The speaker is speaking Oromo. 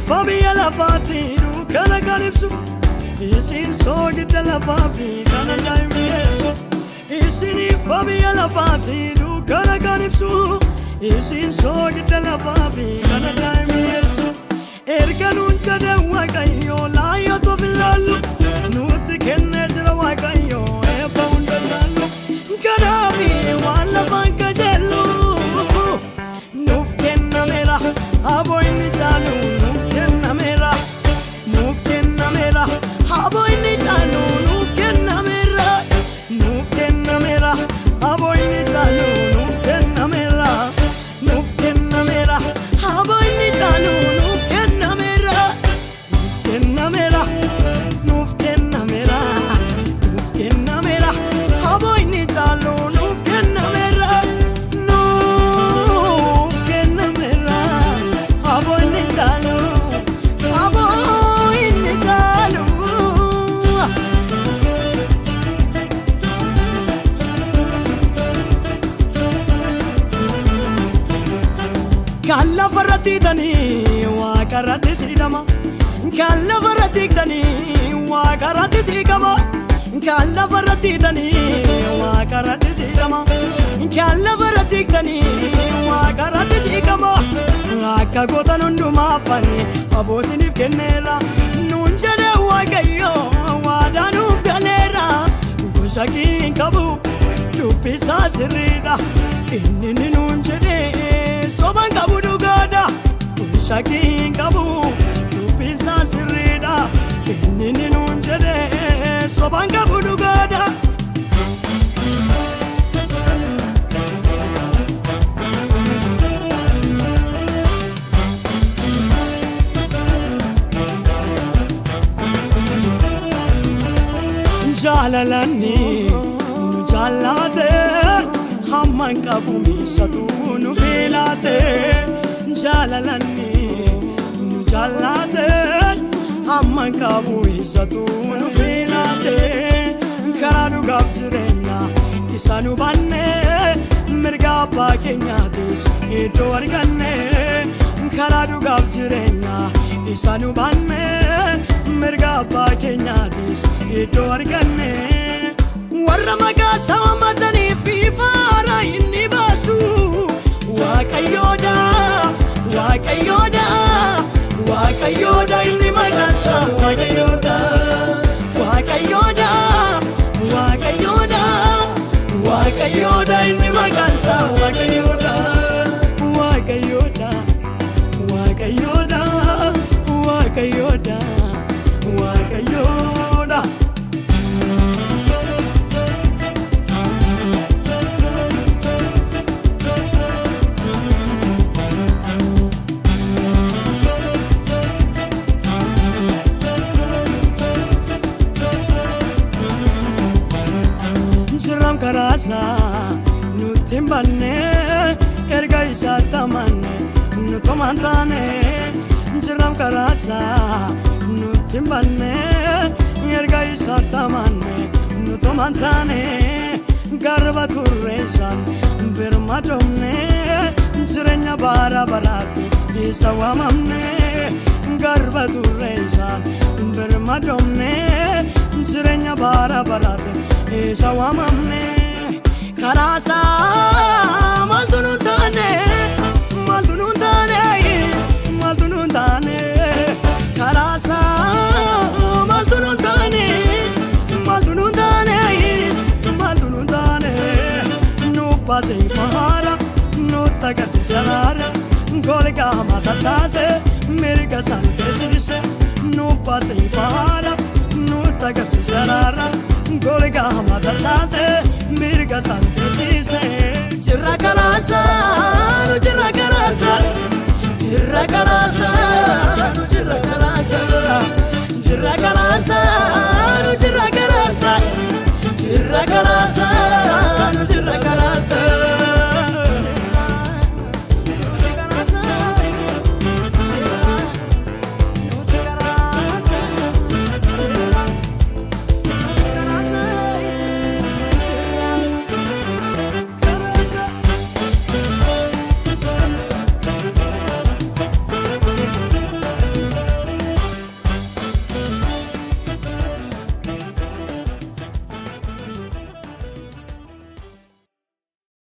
Ifa biyya lafaati dukkana kan ibsu. Isin soogidda lafaa fi kan addaa hin mi'eessu. Isin ifa biyya lafaati dukkana kan ibsu. Isin soogidda lafaa fi kan addaa hin mi'eessu. Erga nuun jedhe Waaqayyo laayyootu filaallu. Nuti kennee jira Waaqayyo eebba hunda caallu. Kanaafi waan lafaan kajeellu. Nuuf kennameera aboo inni caalu nuuf kennameera. Nuuf kennameera aboo inni caalu nuuf kennameera. Nuuf kennameera aboo inni caalu nuuf kennameera. Nuuf kennameera aboo inni caalu nuuf kennameera. Nuuf kennameera nuuf kennameera nuuf kennameera aboo inni caalu nuuf kennameera. Nuuf kennameera aboo inni caalu aboo inni caalu. Kan lafarratti hiitanii waaqarratti siidhama. Kan lafarratti hiiktanii waaqarratti siikama. Kan lafarratti hiitanii waaqarratti siidhama. Kan lafarratti hiiktanii waaqarratti siikama. Akka gootan hundumaaf ani aboo isiniif kenneera. Nuun jedhe Waaqayyo waadaa nuuf galeera. Gosa hin qabu dubbisaa sirriidha. Inni inni nuun jedhe soban qabu dhugaadha. Gosa hin qabu dubbisaa sirriidha. Inni inni nuun jedhe soban qabu dhugaadha. Jaalalanni nu jaallate hamma hin qabu miisatu nu filaate. Jaalalanni nu jaallate hamma hin qabu miisatu nu filaate. Karaa dhugaaf jireenya isa nu banne mirga abbaa keenyaatis iddoo arganne. Karaa dhugaaf jireenya isa nu banne mirga abbaa keenyaatis iddoo arganne. Warra maqaa isaa waammatanii fi faara inni baasu. Waaqayyoodha, Waaqayyoodha, Waaqayyoodha inni maqaan isaa Waaqayyoodha. Waaqayyoodha, Waaqayyoodha, Waaqayyoodha inni maqaan isaa Waaqayyoodha. Waaqayyoodha, Waaqayyoodha, Waaqayyoodha, Waaqayyoodha. Jirram karaasaa nutti hin banne erga isaatti amanne nu tomaan taane. Jirram karaasaa nutti hin banne erga isaatti amanne nu tomaan taane. Garba turre isaan birmadoomne jireenya bara baraatti isa waamamne. Garba turre isaan birmadoomne jireenya bara baraatti isa waamamne. Karaasaa maaltu nu taane maaltu nu taane maaltu nu taane karaasaa maaltu nu taane maaltu nu taane maaltu nu taane nu baasee faara nu agarsiisa raara golgaa matarsaase mirga isaan teessise nu baasee faara nu agarsiisa raara golgaa matarsaase mirga isaan teessise. Jirra karaasaa nu jirra karaasaa jirra karaasaa nu jirra karaasaa jirra karaasaa nu jirra karaasaa jirra karaasaa nu jirra.